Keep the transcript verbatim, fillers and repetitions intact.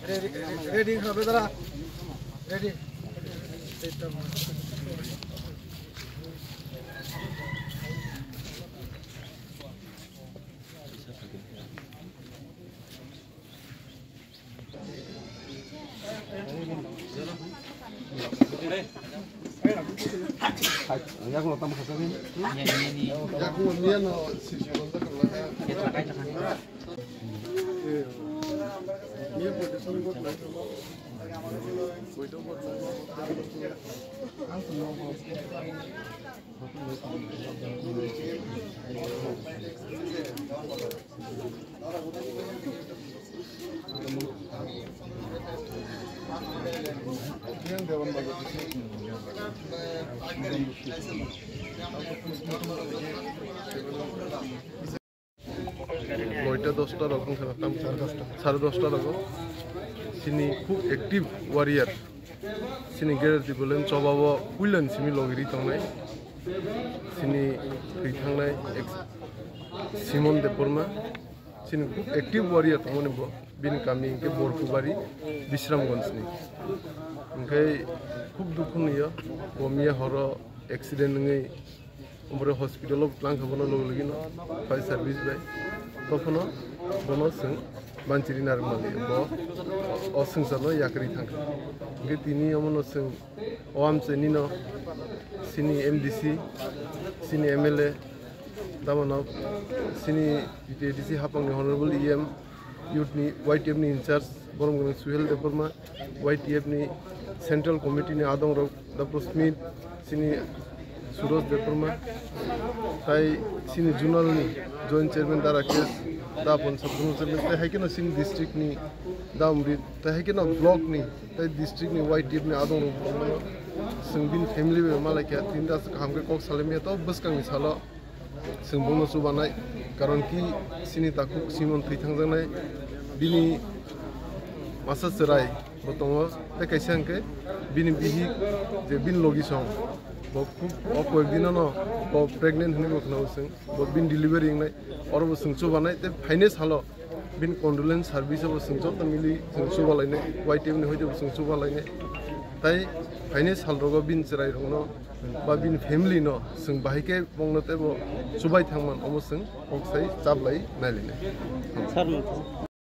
Ready, ready, ready, ready, ready. Noita dosta rok wngkha na tam, sare dosta rogo chini khub active warrior, chini Greater Tipraland chobao puilan simi logiri tongnai, chini thwi thangnai ex Simon Debbarma, chini khub active warrior tongmani bo, bini kami hwnkhe Borkubari, Bisramganj ni. Hwnkhe khub dukhu nwiyo, bo miya horo accident wngwi Omo hospital o twlang kha bono logi logi no fire service bai. Tokhono bono chwng manchiri narwk mali bo o swngcharno yakarwi thangkha. Hwnkhe tini omono chwng o amchaini no chini M D C, chini M L A, tamano chini T T A D C hapangni honorable E M, youth ni Y T F ni in charge borom gwnang Suhel Debbarma, Y T F ni Central Committee ni adong rok Doctor Smith, chini Suraj Debbarma, tai chini zonal ni Joint Chairman Da Rakesh, Da Pon Sub Zonal Chairman, tai hai kheno chini district ni Da Amrit, tai hai kheno block ni, tai district ni Y T F ni adong rok, chwng bini family bai malai kha, tini da kaham khe kok salai maya to bwskang ni salo. Chwng bono chubanai, karon ki chini takhuk Simon thwi thangjaknai, bini masa chwrai bo tongo, tei kaisa hwnkhe bini bihik je bini logi song, bo khub o koyek dinono bo pregnant hwnwi bo khwnao chwng, bo bini delivery wngnai, oro bo chwng chubanai, tei phainai salo bini condolence service o bo chwng joto mili chwng chubalainai, Y T F ni hoite bo chwng chubalainai, tei phainai sal rogo bini chwrai rokno ba bini family no chwng bahai khe bongno teibo chubai thangman, omo chwng kok sai chaplai nailainai. Sir,